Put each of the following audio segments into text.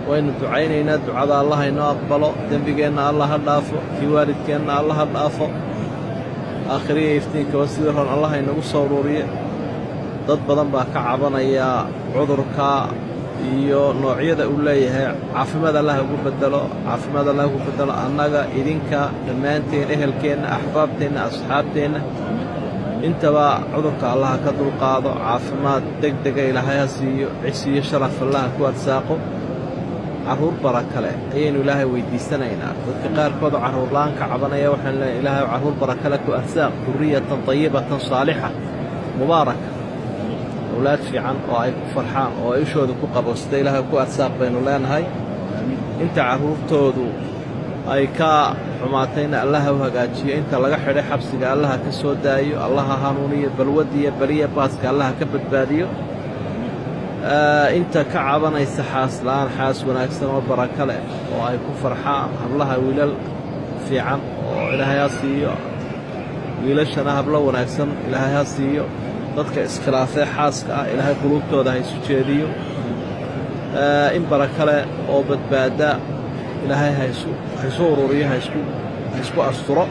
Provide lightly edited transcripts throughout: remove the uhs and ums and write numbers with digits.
Waynu ducaynaynaa. Ducada Allah inoo aqbalo, dembigeenna Allah ha dhaafo, kii waalidkeenna Allah ha dhaafo, aakhiriya iftiinkaba sidii ron Allah inagu soo uruuriye. Dad badan baa ka cabanaya cudurka iyo noocyada uu leeyahay. Caafimaad Allah ugu bedelo, caafimaad Allah ugu bedelo annaga, idinka, dhammaanteen, ehelkeenna, axbaabteenna, asxaabteenna, intaba cudurka allaha ka dulqaado. Caafimaad deg dega Ilaahay ha siiyo, cisi iyo sharaf Allaha ku arsaaqo. Carruur baraka leh ayaynu Ilaahay weyddiisanaynaa. Dadka qaarkood oo carruurla'aan ka cabanaya, waxaanu leeyahay: Ilaahay carruur baraka leh ku arsaaq, duriyatan tayibatan saalixa mubaaraka, awlaad fiican oo ay ku farxaan oo ay ishooda ku qabowsata Ilaahay ku arsaaq baynu leenahay. Inta carruurtoodu ay ka xumaatayna Allaha u hagaajiyo. Inta laga xidhay xabsiga Allaha ka soo daayo, Allaha hanuuniyo. Balwadiyo beliya baaska Allaha ka badbaadiyo. Inta ka cabanaysa xaas la'aan, xaas wanaagsan oo baraka leh oo ay ku farxaan, hablaha wiilal fiican oo Ilaahay ha siiyo, wiilashana hablo wanaagsan Ilaahay ha siiyo. Dadka iskhilaafee xaaska ah, Ilaahay quluubtooda ha isu jeediyo. In baraka leh oo badbaada Ilaahay haisu ururiyo, ha isku asturo.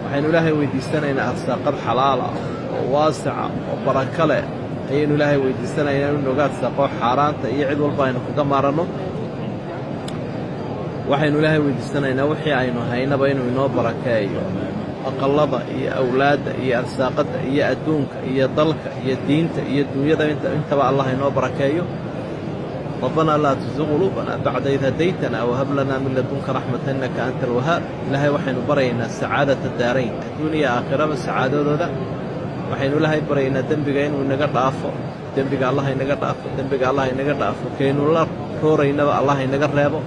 Waxaynu Ilaahay weyddiisanaynaa arsaaqad xalaala oo waasica oo baraka leh ayaynu Ilaahay weyddiisanaynaa, inu nooga arsaaqo xaaraanta iyo cid walba aynu kaga maaranno. Waxaynu Ilaahay weydiisanaynaa wixii aynu haynaba inuu inoo barakeeyo, aqallada iyo awlaadda iyo arsaaqadda iyo adduunka iyo dalka iyo diinta iyo dunyada, intaba Allah inoo barakeeyo. ربنا لا تزغ قلوبنا بعد إذ هديتنا وهب لنا من لدنك رحمة إنك أنت الوهاب. Ilaahay waxaynu baryaynaa سعادة الدارين, adduun iyo aakhiraba sacaadadooda. Waxaynu Ilaahay baryaynaa dembiga inuu inaga dhaafo. Dembiga Allah inaga dhaafo, dembiga Allah inaga dhaafo. Kaynu la rooraynaba Allah inaga reebo.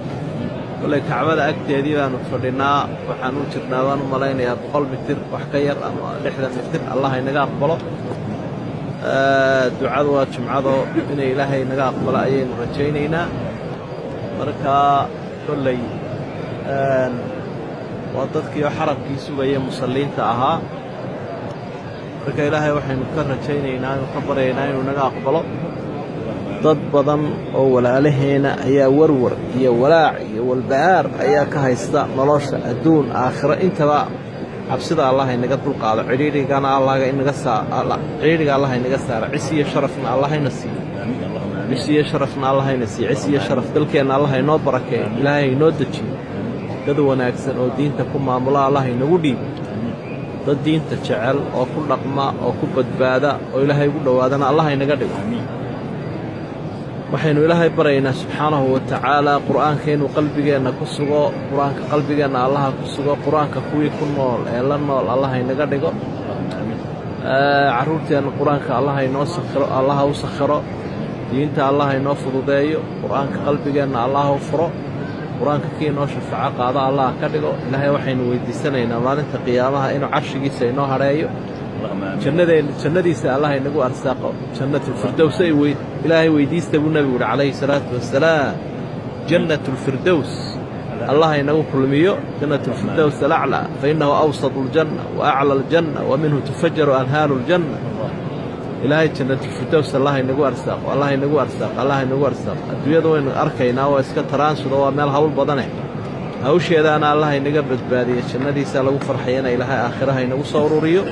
Kolley Kacbada agteedii baanu fadhinaa. Waxaan u jirnaa, baan u malaynayaa, 100 mitir wax ka yar ama 60 mitir. Allah inaga aqbalo ducadu. Waa jumcado, inay Ilaahay inaga aqbalo ayaynu rajaynaynaa. Marka kolley waa dadkii oo xaramkii sugaya, musalliinta ahaa. Marka Ilaahay waxaynu ka rajaynaynaa, inu ka baryaynaa inuu inaga aqbalo. Dad badan oo walaalaheena ayaa warwar iyo walaac iyo walbahaar ayaa ka haysta nolosha adduun aakhiro intaba. Cabsida Allah inaga dulqaado, cidhiidhigana Allah inaga saa cidhiidhiga Allah inaga saaro, cis iyo sharafna Allah ina siiyo, cis iyo sharafna Allah ina siiyo, cis iyo sharaf. Dalkeenna Allah inoo barakeeyo, Ilaahay inoo dejiyo. Dad wanaagsan oo diinta ku maamula Allah inagu dhiibo. Dad diinta jecel oo ku dhaqma oo ku badbaada oo Ilaahay ugu dhowaadana Allah inaga dhigo. Waxaynu Ilaahay baryaynaa subxaanahu wa tacaalaa Qur'aanka inuu qalbigeenna ku sugo. Qur-aanka qalbigeenna Allaha ku sugo. Qur-aanka kuwii ku nool ee la nool Allah inaga dhigo. Carruurteenna Qur-aanka Allah inoo sakhiro, Allaha u sakhiro. Diinta Allah inoo fududeeyo. Qur-aanka qalbigeenna Allah u furo. Qur-aanka kii inoo shafaco qaado Allah ka dhigo. Ilaahay waxaynu weydiisanaynaa maalinta qiyaamaha inuu carshigiisa inoo hadheeyo, jannadeen jannadiisa Allah inagu arsaaqo. Jannatulfirdows ay wey Ilaahay weydiista buu Nebigu yuhi calayhi salaatu wasalaam. Jannatulfirdows Allah inagu kulmiyo, jannatulfirdows alaclaa, fa innahu أوسط الجنة وأعلى الجنة ومنه تفجر أنهار الجنة. Ilaahay jannatulfirdows Allah inagu arsaaqo, Allah inagu arsaaqo, Allah inagu arsaaqo. Adduunyada waynu arkaynaa, waa iska taraansuda, waa meel hawl badane. Hawsheedaana Allah inaga badbaadiyo. Jannadiisa lagu farxayana Ilaahay aakhiraha inagu soo ururiyo.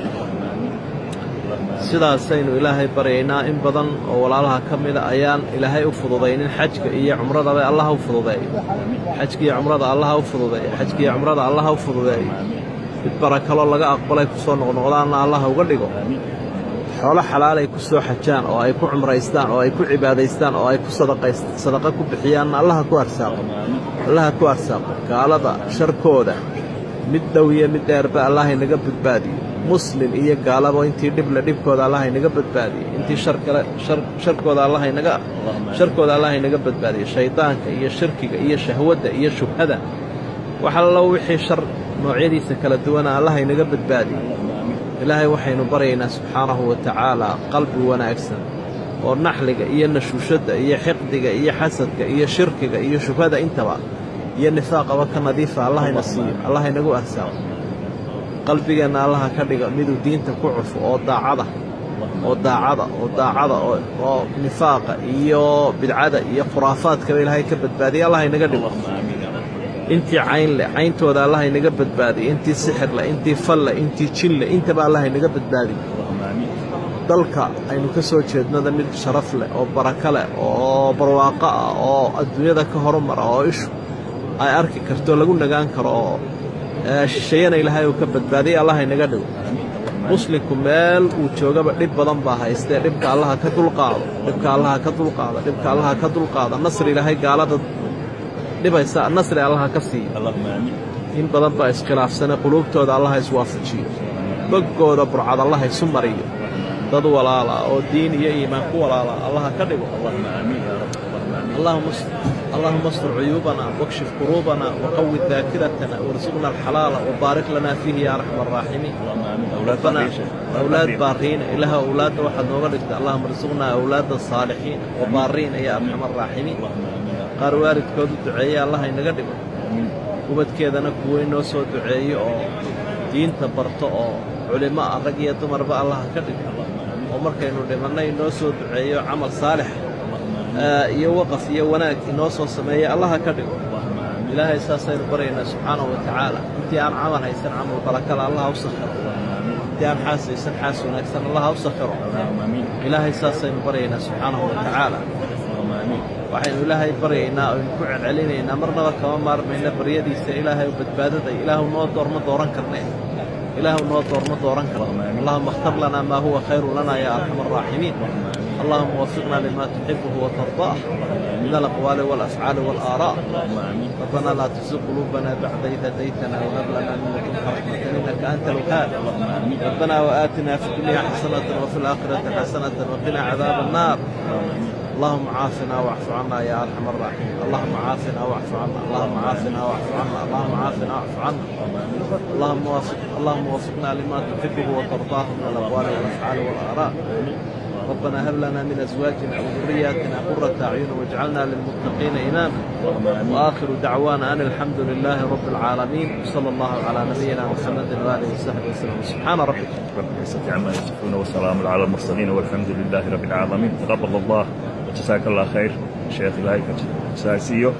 Sidaasaynu Ilaahay baryaynaa. In badan oo walaalaha ka mida ayaan Ilaahay u fududaynin xajka iyo cumradaba. Allah u fududeeyo xajka iyo cumrada, Allah u fududeeyo xajka iyo cumrada, Allah u fududeeyo. Mid barakaloo laga aqbalay ku soo noqnoqdaanna Allah uga dhigo. Xoolo xalaalay ku soo xajaan oo ay ku cumraystaan oo ay ku cibaadaystaan oo ay ku sadaqa ku bixiyaanna Allaha ku arsaaqo, Allaha ku arsaaqo. Gaalada sharkooda mid dhow iyo mid dheerba Allah inaga badbaadiyo. Muslim iyo gaalaba intii dhible dhibkooda Allah inaga badbaadiyo. Intii shar kale sharkooda Allah inaga sharkooda Allah inaga badbaadiyo. Shaydaanka iyo shirkiga iyo shahwadda iyo shubhada, wax allo wixii shar noocyadiisa kala duwana Allah inaga badbaadiyo. Ilaahay waxaynu baryaynaa subxaanahu wa tacaalaa qalbi wanaagsan oo naxliga iyo nashuushadda iyo xiqdiga iyo xasadka iyo shirkiga iyo shubhada intaba iyo nifaaqaba ka nadiifa Allah ina siiyo, Allah inagu arsaaqo. Qalbigeenna Allaha ka dhiga miduu diinta ku cufo oo daacada. Oo daacada, oo daacada, oo nifaaqa iyo bidcada iyo khuraafaadkaba Ilaahay ka badbaadiya Allah inaga dhigo. Intii cayn leh cayntooda Allah inaga badbaadiyo, intii sixir leh, intii fal leh, intii jin leh, intaba Allah inaga badbaadiyo. Dalka aynu ka soo jeednada mid sharaf leh oo barako leh oo barwaaqo ah oo adduunyada ka horumara oo ishu ay arki karto, lagu nagaan karo, oo shisheeyana Ilaahay uu ka badbaadiyay Allah inaga dhigo. Muslimku meel uu joogaba dhib badan baa haystee, dhibka Allaha ka dulqaado, dhibka Allaha ka dulqaado, dhibka Allaha ka dulqaado. Nasri Ilaahay gaalada dhibaysa nasri Allaha ka siiyo. In badan baa iskhilaafsane, quluubtooda Allaha iswaafajiyo, boggooda burcad Allaha isu mariyo, dad walaala oo diin iyo iimaan ku walaala Allaha ka dhigo. اللهم استر عيوبنا واكشف كروبنا وقو ذاكرتنا وارزقنا الحلال وبارك لنا فيه يا أرحم الراحمين. ربنا أولاد بارين إله أولاد waxaad nooga dhigta. اللهم ارزقنا أولادا صالحين وبارين يا أرحم الراحمين. Qaar waalidkood u duceeye Allah inaga dhigo, ubadkeedana kuwo inoo soo duceeyo oo diinta barto oo culimo ah, rag iyo dumarba Allah ka dhigo, oo markaynu dhimannay inoo soo duceeyo, camal saalix iyo waqaf iyo wanaag inoo soo sameeya Allaha ka dhigo. Ilaahay saasaynu baryaynaa subxaanahu wa tacaala. Intii aan camal haysan camal barakala Allaha u sakhiro, intii aan xaas haysan xaas wanaagsan Allaha u sakhiro. Ilaahay saasaynu baryaynaa subxaanahu wa tacaala. Waxaynu Ilaahay baryaynaa aynu ku celcelinaynaa, marnaba kama maarmayna baryadiisa. Ilaahay badbaadada Ilaahu noo door, ma dooran karne. Ilaahu noo door, ma dooran karno. اللهم اختر لنا ما هو خير لنا يا أرحم الراحمين. اللهم وفقنا لما تحبه وترضاه من الأقوال والأفعال والآراء. ربنا لا تزغ قلوبنا بعد إذ هديتنا وهب لنا من لدنك رحمة إنك أنت الوهاب. ربنا وآتنا في الدنيا حسنة وفي الآخرة حسنة وقنا عذاب النار. اللهم عافنا واعف عنا يا أرحم الراحمين. اللهم عافنا واعف عنا، اللهم عافنا واعف عنا، اللهم عافنا واعف عنا. اللهم وفق، اللهم وفقنا لما تحبه وترضاه من الأقوال والأفعال والآراء. ربنا هب لنا من أزواجنا وذرياتنا قرة أعين واجعلنا للمتقين إماما. وآخر دعوانا أن الحمد لله رب العالمين، وصلى الله على نبينا محمد وآله وصحبه وسلم. سبحان ربك رب العزة عما يصفون وسلام على المرسلين والحمد لله رب العالمين. تقبل الله وجزاك الله خير شيخ. Ilaahay ka jazaasiiyo.